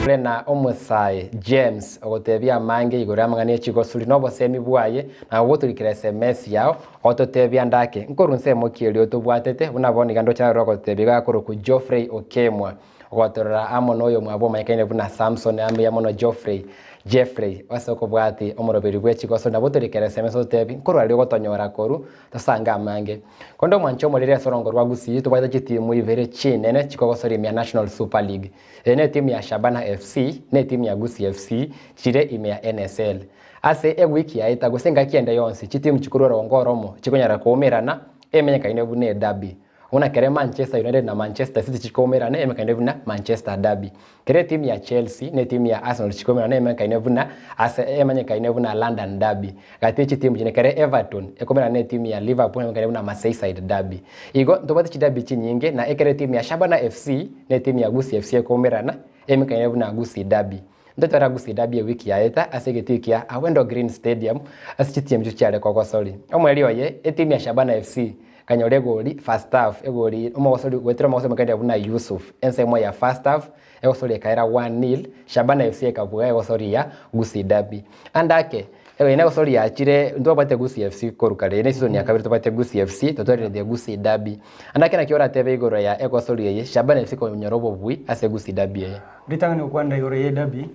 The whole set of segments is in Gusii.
Ore na omosae James ogotebia amange igoro y'amang'ana ye chigosuri na obosemi bwaye, na gogotorikera sms yao, ogototebia ndake nkorwa nsemo ki erio tobwatete, buna bono iga ndoche aroro ogototebia iga akorokwa Geoffrey Okemwa. Ogotorora amo noyomwabo omanyekaine buna Samson ambuya mono Geoffrey, Jeffrey, ase okobwati omoroberi bwe chigosori nabo torikere sms ototebi nkorwa riria ogotonyora korwa tosange amange. Korende omwanche omoriri ase orongo rwa Gusii tobwate chitimu ibere chinene chikogosoria ime ya National Super League. Eye netimu ya Shabana FC na etimu ya Gusii FC chire ime ya NSL. Ase ewiki yaeta gose engaki ende yonsi chitimu chikorwa orongo oromo chikonyara koumerana emenyekaine buna edabi. Buna kere Manchester United na Manchester City chikoumerana emekaine buna Manchester Derby. Kere etimu ya Chelsea na etimu ya Arsenal chikoumerana emekaine buna ase emanyekaine buna London Derby. Gati ye chitimu chinde kere Everton ekoumerana na etimu ya Liverpool emanyekaine buna Merseyside Derby. Igo ntobwate chiderby chinyinge na ekero etimu ya Shabana FC na etimu ya Gusii FC ekoumerana emekaine buna Gusii Derby. Ntotware Gusii Derby ewiki yaeta ase egetii kia Awendo Green Stadium ase chitimu echio chiare kogosori. Omoerio oye etimu ya Shabana FC Kanyora egori first half egori omogosori goetera omogosori omokende buna Yusuf ensemo ya first half egosori ekaera 1-0 Shabana FC ekabua egosori ya Gusii Derby. Ande ake eye negosori yachire ntobwate Gusii FC korwa kare eye ne season ya kabere tobwate Gusii FC totwareretie Gusii Derby. Ande ake naki oratebe igoro ya egosori eye Shabana FC konyora obobui ase Gusii Derby eye. Ritang'ani gokwanera igoro ye derby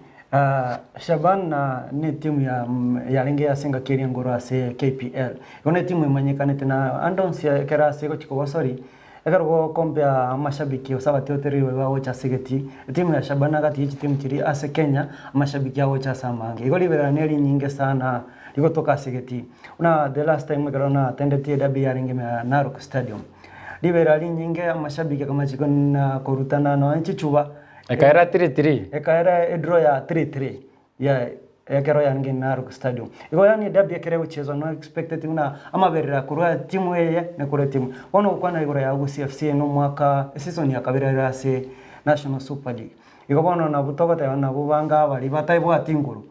Shabana netimu ya yarenge ase engaki eria engoro ase KPL. Igo netimu emanyekanete na ande onsi ekero ase egochia kogosori, ekero gokompea amashabiki gose abatiotereri baria bagocha ase egetii, etimu ya Shabana gati ye chitimu chiria ase Kenya, amashabiki agocha ase amange. Igo riberera ne rinyinge sana rigotoka ase egetii. Buna the last time ekero na attendetie edabi yarenge ime ya Narok Stadium, riberera rinyinge amashabiki akamachiko na korutana nonya chichuba. Ekaera 3-3. Ekaera edraw ya 3-3 ya ekero yarenge Narok Stadium. Igo yaani edabi ekero egochezwa no expected buna amaberera korwa timu eye na korwa etimu. Bono gokwana igoro ya Gusii FC eye nomwaka eseason ya kabere ere ase National Super League. Igo bono nabo togoteba nabo banga baria bataebwati nguru.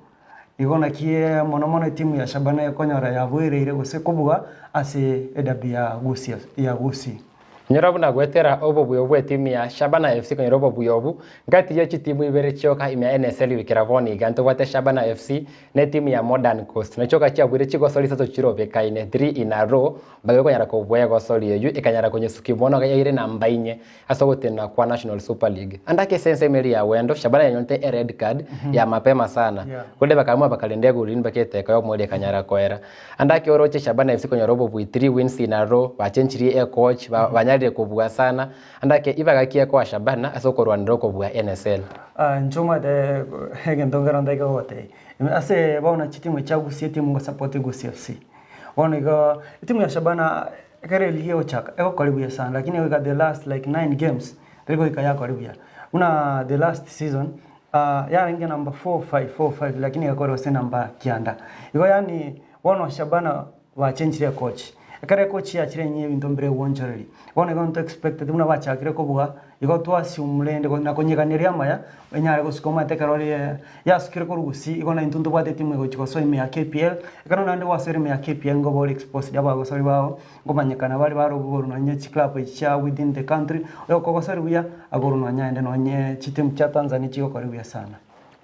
Igo naki mono mono etimu ya Shabana ekonyora yaboereire gose kobua ase edabi ya Gusii ya Gusii. Inyora buna goetera obobuya obwo bw'etimu ya Shabana FC konyora obobuya obu, ngati ye chitimu ibere chioka ime ya NSL goikera bono iga ntobwate Shabana FC na etimu ya Modern Coast na chioka chiabuire chigosori isato chirobekaine, three in a row, mbabe konyara kobua egosori eyio ekanyara konyesukia bono yaire namba inye Ase ogotenena kwa National Super League. Ande ake ase ensemo eria ya Wendo, Shabana yanyorete e red card ya mapema sana. Korende bakaamua bakarenda egoli mpaka eteka y'omoerio ekanyara koera. Ande ake oroche Shabana FC konyora obobui 3 wins in a row, bachenchirie e coach, ba banyarire kobua sana. Ande ake ibaga ki ekoa Shabana ase okorwanera okobua NSL? Inche omanyete egento nkero ntaike gogotebia, ase bono chitimu chia Gusii etimu ngosupport Gusii FC. Bono igo etimu ya Shabana Ekero eligi egochaka egokora buya sana lakini egoika the last like 9 games teri goika yakore buya. Buna the last season yarenge number 4 5 4 5 lakini egakora gose number kianda. Igo yaani bono Shabana bachenchire ecoach. Ekero ecoach yachire enyia ebinto mbire gwochoreria. Bono igo nto expected buna bachakire kobua igo twa assume rende na konyeganeria amaya enyare gosuka omanyete ekero ore yasukire korwa gusii igo naintwe ntobwate etimu egochi gosoa ime ya KPL, ekero naende gwasoire ime ya KPL ngoba ore exposed abagosori bao ngomanyekana bare barobwo nonye chiclub echi chia within the country, oyokogosori buya akorwa nonye aende nonye chitimu chia Tanzania chigokora buya sana.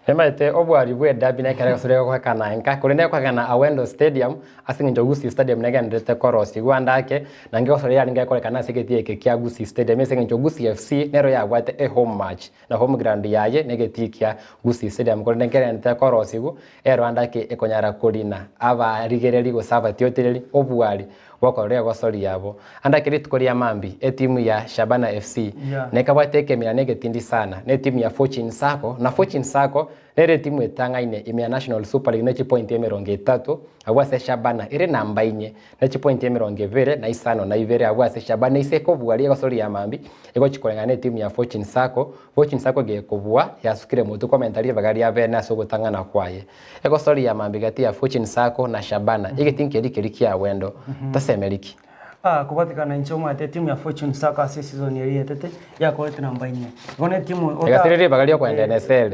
Nimanyete obwari bw'edabi nekero egosori egokorekana nka, korende egokorekana Awendo Stadium ase eng'encho Gusii Stadium negendererete korosigwa ande ake, na nkegosori yarenge ekorekana ase egetii eke kia Gusii Stadium ase eng'encho Gusii FC nero yabwate ehome match na home ground yaye negetii kia Gusii Stadium korende nkerente korosigwa ero ande ake ekonyara korina abarigereri gose abatiotereri obwari bw'okorora egosori yabo. Ande ake rituko ria mambia etimu ya Shabana FC Yeah. nekabwate ekemira na egetindi sana na etimu ya Fortune Sacco na Fortune Sacco nere etimu etang'aine ime ya National Super League ne chipointi emerongo etato abwo ase Shabana ere namba inye ne chipointi emerongo ebere na isano na ibere abwo ase Shabana ise ekobua rigosori ria mambia egochi koreng'ana na etimu ya Fortune Sacco Fortune Sacco gekobua yasukire motwe komenta ribaga ria bene ase ogotang'ana kwaye. Egosori ya mambia gati ya Fortune Sacco na Shabana egetingi keria keria kia Wendo tosemeriki. Ah, kobatikana inche omanyete etimu ya Fortune Sacco ase esizoni eria etete yakorete namba inye. Igo ne etimu ota Egasira ribaga riokoenda NSL,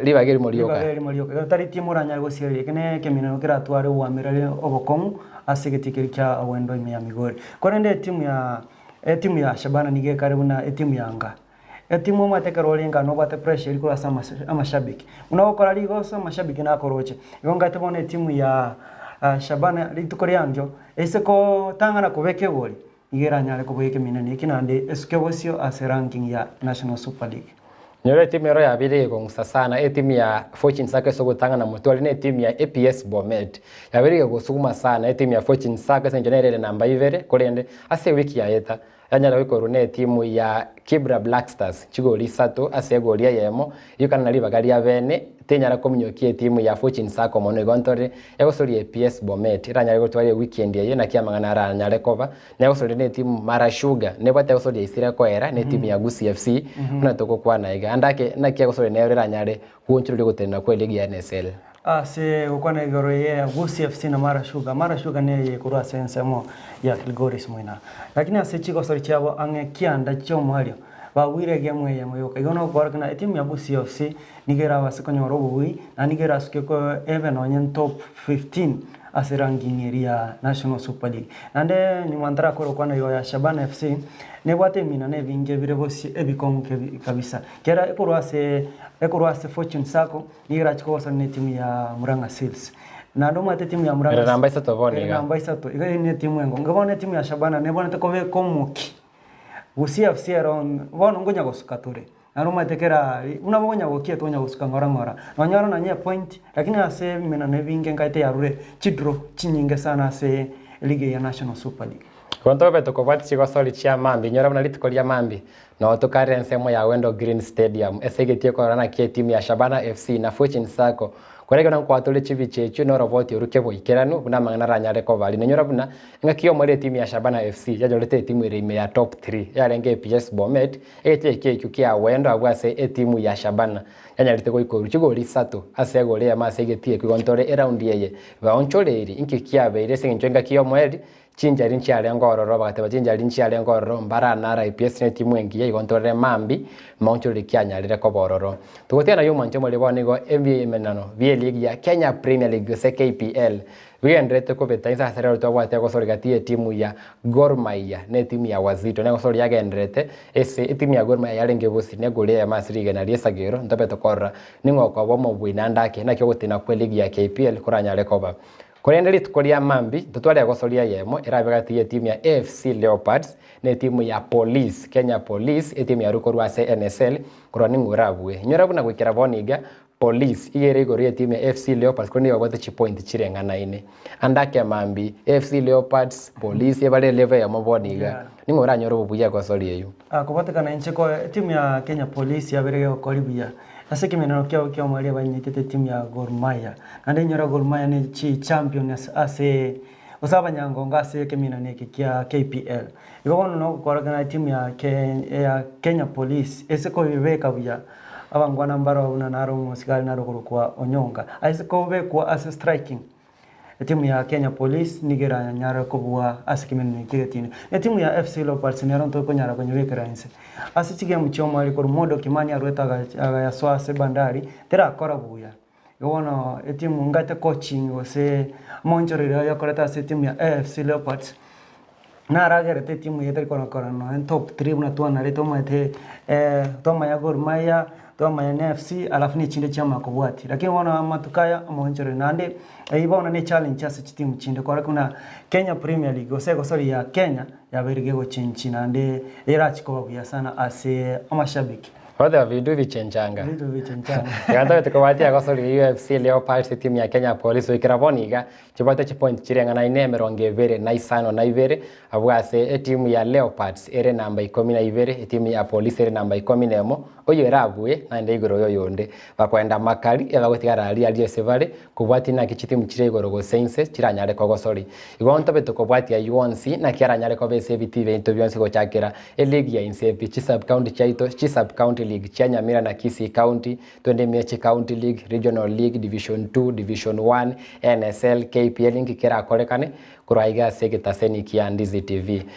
ribaga erimo rioka. Ribaga erimo rioka. Igo tari timu oranyare gosiareria eke ne ekemineno keratware oboamereri obokong'u ase egetii keria kia Awendo ime ya Migori. Korende etimu ya etimu ya Shabana nigo ekare buna etimu ya nka. Etimu omanyete ekero ore inga nobwate pressure eria korwa ase amashabiki. Buna ogokora rigoso amashabiki nakoroche. Igo ngaete bono etimu ya Shabana rituko riankio, ase kotang'ana kobeka egori, nigo eranyare koboyia ekeminani eki naende esuke bosio ase ranking ya National Super League. Nyora etimu ero yabeire egekong'usa sana, etimu ya Fortune Sacco ase ogotang'ana motwe aria na etimu ya APS Bomet. Yabeire egegosuguma sana etimu ya Fortune Sacco ase eng'encho nere ere namba ibere, korende ase ewiki yaeta, Yanyara goikorwa netimu ya Kibra Black Stars chigori isato ase egori eyemo, eyio na ribaga ria bene tenyara kominyokia etimu ya Fortune Sacco mono igo ntore egosoria APS Bomet eranyare gotwara ewikendi eye naki amang'ana aranyare koba negosoria netimu Mara Sugar nebwate egosoria isire koera netimu ya Gusii FC buna togokwana iga ande ake naki egosoria nero eranyare gwonchoreria ogotenena kwa eligi ya NSL. Ase gokwana igoro ye Gusii FC na Mara Sugar, Mara Sugar neye korwa ase ensemo ya Kilgoris moina. Lakini ase chigosori chiabo ang'e kianda chi'omoerio, babuire egemu eyemo yoka. Igo nokoorokia ng'a etimu ya Gusii FC nigo erabase konyora obobui na nigo erasuke ebe nonye top 15 ase ranking eria ya National Super League. Naende nyuma ntarakora gokwana igoro ya Shabana FC, nebwate eminano ebinge bire bosio ebikong'u kabisa. Kera ekorwa ase ekorwa ase Fortune Sacco, Nigo erache kogosana netimu ya Murang'a Seals. Naende omanyete etimu ya Murang'a Ere namba isato bono ere iga. namba isato. Iga eye netimu engo. Inga bono etimu ya Shabana nebwenerete kobeka omoki. Gusii FC ero bono nkonya gosuka tore. Naende omanyete kera buna bokonya gokia tokonya gosuka ng'ora ng'ora. Nonyore nonye epoint, lakini ase ebimenano ebinge nkaete yarure chidraw chinyinge sana ase eligi eye ya National Super League. Igo ntobe tokobwatia chigosori chia mambia, inyora buna rituko ria mambia Nao tokarera ensemo ya Wendo Green Stadium ase egetii ekorora naki etimu ya Shabana FC na Fortune Sacco koregera nkwatore chibicha echio na oroboti oruke boikeranu buna amang'ana aranyare koba aria. Nainyora buna engaki y'omoerio etimu ya Shabana FC yanyorete etimu ere ime ya top three yarenge APS Bomet egetii ekio ekio kia Wendo abwo ase etimu ya Shabana yanyarete goikorwa chigori isato ase egori eyemo ase egetii ekio igo ntore eraundi eye baonchoreiri inki kiabeire ase eng'encho engaki y'omoerio Chinchari nchiarenge ororo, bagateba, Chinchari nchiarenge ororo, mbaranara APS netimu engiya, igo ntorere mambi, maonchoreri kianyarire koba ororo. Togotiga naye omwancho omoriri bono nigo ebimenano bi'eligi ya Kenya Premier League gose KPL bigendererete kobeta inse ase rero twabwate egosori gati y'etimu ya Gor Mahia na etimu ya Wazito. Na egosori yagendererete ase etimu ya Gor Mahia yarenge bosio negori eyemo ase rigena ri'esagero ntobe tokorora ning'o okoba omobui naende ake naki ogotina kw'eligi ya KPL koranyare koba. Korende rituko ria mambia ntotware egosoria eyemo erabe gati y'etimu ya AFC Leopards na etimu ya Police, Kenya Police, etimu yarure korwa ase NSL, korwa ning'o orabue. Inyora buna goikera bono iga, Police iga ere igoro y'etimu ya AFC Leopards korende nigo babwate chipointi chireng'anaine. Ande ake mambia, AFC Leopards, Police ebare elevel eyemo bono iga. Ning'o oranyore obobuya egosoria eyio? Kobatekana inche ko etimu ya Kenya Police yabeire egokori buya. Ase ekemenero kiabo ki'omoerio banyitete etimu ya Gor Mahia. Naende inyora Gor Mahia ne chichampion ase gose abanyangongo ase ekeminano eke kia KPL. Igo bono nogokora ng'a etimu ya ya Kenya Police ase koyebeka buya, abangwana mbaroo buna naro omosigari naro okorokwa Onyonka. Ase kobekwa ase striking. Etimu ya Kenya Police nigo eranyare kobua ase ekemenero eke egetindi. Etimu ya FC Leopards nero ntokonyara konyebekera inse. Ase chigemu chi'omoerio korwa Modo Kimani arwete agayasoa ase Bandari terakora buya. Igo bono etimu ngate coaching gose amaonchorerio aye akorete ase etimu ya AFC Leopards naragerete etimu eye etari korakora nonye top three buna twanarete omanyete twamanya Gor Mahia, twamanya na AFC alafu na echinde chiamanya kobwatia. Lakini bono amatuko aya amaonchoreri naende eywo bono ne echallenge ase chitimu chinde korwa buna Kenya Premier League gose egosori ya Kenya yabeire gegochenchi naende erachie koba buya sana ase amashabiki. Goteba binto bichenchanga. Binto bichenchanga. Iga ntobete kobwatia egosori ya AFC Leopards etimu ya Kenya Police goikera bono iga Chibwate chipointi chireng'anaine 25, abwo ase etimu ya Leopards ere namba 12, etimu ya Police ere namba 11, oyio erabue naende igoro y'oyonde. Bakoenda makari ebagotigara aria aria ase bare, kobwatia naki chitimu chire igoro gose inse chiranyare kogosori. Igo ntobe tokobwatia ayio onsi naki aranyare koba ase ebitii biaito bionsi gochakera eligi ya inse pi, chisub-county chiaito, chisub-county league chia Nyamira na Kisii County, Twende ime chi county league, regional league, division 2, division 1, NSL, KPL inki kerakorekane korwa aiga ase egetaseni kia Ndizi TV.